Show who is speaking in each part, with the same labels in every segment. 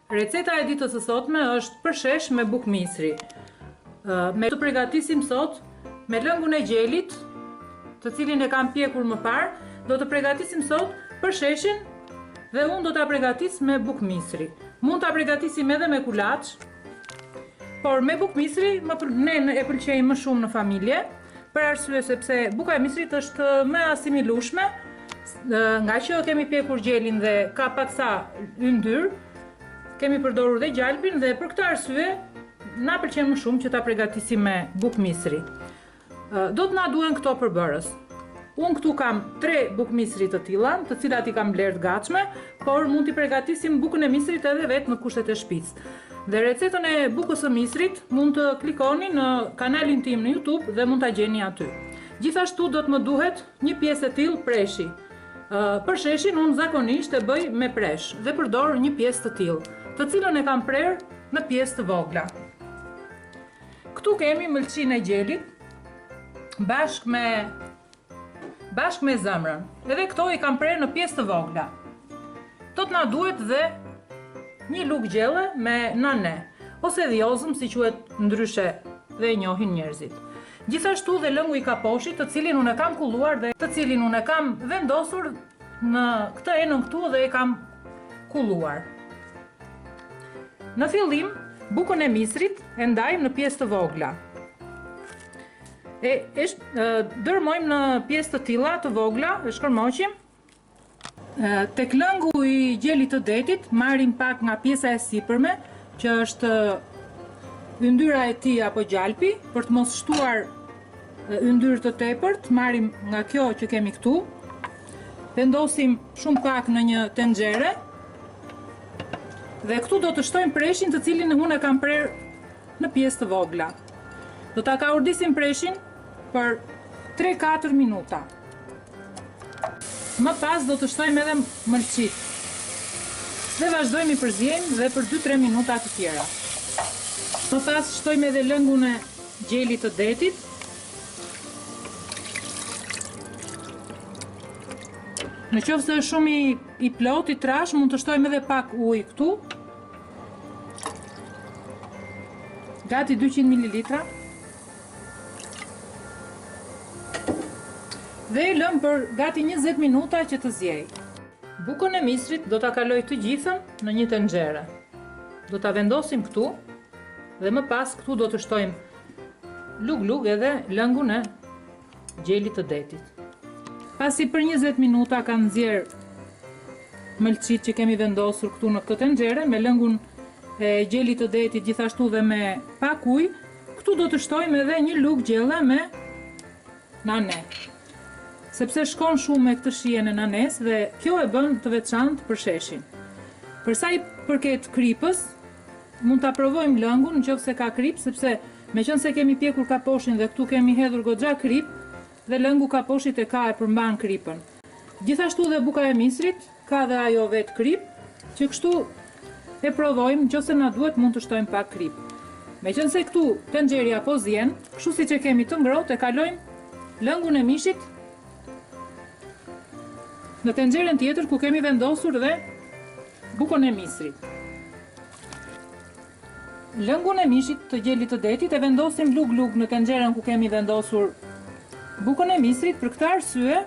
Speaker 1: Receta e ditës së sotme është përshesh me bukë misri. Me të pregatisim sot me lëngun e gjelit, të cilin e kam pjekur më parë, do të pregatisim sot përsheshin dhe unë do ta pregatis me bukë misri. Mund ta pregatisim edhe me kulaç, por me bukë misri më ne e pëlqejmë më shumë në familje, për arsye sepse buka e misrit është më e asimilueshme, ngaqë kemi pjekur gjelin dhe ka paksa yndyrë, kemi përdorur dhe gjalpin dhe për këtë arsye na pëlqen më shumë që ta pregatisim me bukë misri. Do të na duhen këto përbërës. Unë këtu kam 3 bukë misri të tilla, të cilat i kam blerë të gatshme, por mund t'i pregatisim bukën e misrit edhe vetë në kushtet e shtëpisë. Dhe recetën e bukës së misrit mund të klikoni në kanalin tim në YouTube dhe mund ta gjeni aty. Gjithashtu do të më duhet një pjesë e tillë preshi. Përsheshin unë zakonisht e bëj me presh dhe përdor një pjesë të tillë, të cilën e kam prerë në pjesë të vogla. Këtu kemi mëlçinë e gjelit bashkë me bashkë me zemrën. Edhe këto i kam prerë në pjesë të vogla. Do të na duhet dhe një lugë gjelle me nane, ose dhjozëm si quhet ndryshe dhe e njohin njerëzit. Gjithashtu dhe lëngu i kaposhit, të cilin unë e kam kulluar dhe të cilin unë e kam vendosur në këtë enën këtu dhe e kam kulluar. Në fillim, bukën e misrit e ndajmë në pjesë të vogla. E, e dërmojmë në pjesë të tilla të vogla, e shkërmoqim. Tek lëngu i gjelit të detit, marrim pak nga pjesa e sipërme, që është yndyra e tij apo gjalpi, për të mos shtuar yndyrë të tepërt, marrim nga kjo që kemi këtu. Vendosim shumë pak në një tenxhere. Dhe këtu do të shtojmë preshin të cilin unë e kam prerë në pjesë të vogla. Do ta kaurdisim preshin për 3-4 minuta. Më pas do të shtojmë edhe mëlçitë. Dhe vazhdojmë i përziejmë dhe për 2-3 minuta të tjera. Më pas shtojmë edhe lëngun e gjelit të detit. Në qoftë se është shumë i, i plotë, i trashë, mund të shtojmë edhe pak ujë këtu. Gati 200 ml. Dhe e lëmë për gati 20 minuta që të ziejë. Bukën e misrit do ta kaloj të gjithën në një tenxhere. Do ta vendosim këtu dhe më pas këtu do të shtojmë lugë lugë edhe lëngun e gjelit të detit. Pasi për 20 minuta kanë zier mëlçitë që kemi vendosur këtu në këtë tenxhere me lëngun e gjelit të detit gjithashtu dhe me pak ujë, këtu do të shtojmë edhe një lugë gjelle me nane. Sepse shkon shumë me këtë shijen e nanes dhe kjo e bën të veçantë përsheshin. Për sa i përket kripës, mund ta provojmë lëngun në qoftë se ka kripë, sepse meqenëse kemi pjekur kaposhin dhe këtu kemi hedhur goxha kripë dhe lëngu kaposhit e ka e përmban kripën. Gjithashtu dhe buka e misrit ka dhe ajo vetë kripë, që kështu e provojmë, në qoftë se na duhet mund të shtojmë pak kripë. Meqenëse këtu tenxherja po zien, kështu siç e kemi të ngrohtë e kalojmë lëngun e mishit në tenxheren tjetër ku kemi vendosur dhe bukën e misrit. Lëngun e mishit të gjelit të detit e vendosim lugë lugë në tenxheren ku kemi vendosur bukën e misrit për këtë arsye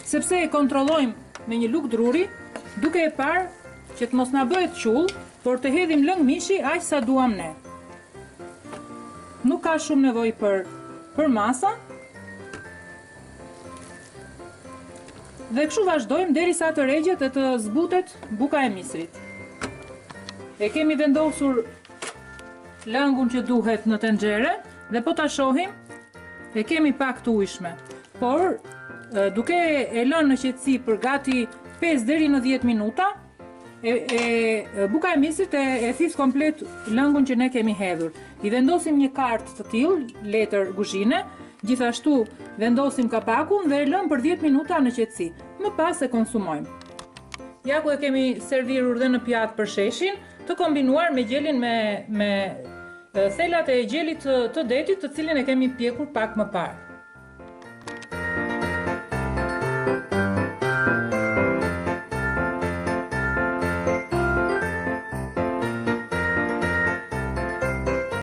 Speaker 1: sepse e kontrollojmë me një lugë druri duke e parë që të mos na bëhet qull, por të hedhim lëng mishi aq sa duam ne. Nuk ka shumë nevojë për për masa. Dhe kështu vazhdojmë derisa të regjet e të zbutet buka e misrit. E kemi vendosur lëngun që duhet në tenxhere dhe po ta shohim e kemi pak të ujshme. Por duke e lënë në qetësi për gati 5 deri në 10 minuta, e, e buka e misrit e, e thith komplet lëngun që ne kemi hedhur. I vendosim një kartë të tillë, letër kuzhine, gjithashtu vendosim kapakun dhe e lëmë për 10 minuta në qetësi. Më pas e konsumojmë. Ja ku e kemi servirur dhe në pjatë përsheshin, të kombinuar me gjelin me me thelat e gjelit të, të detit, të cilin e kemi pjekur pak më parë.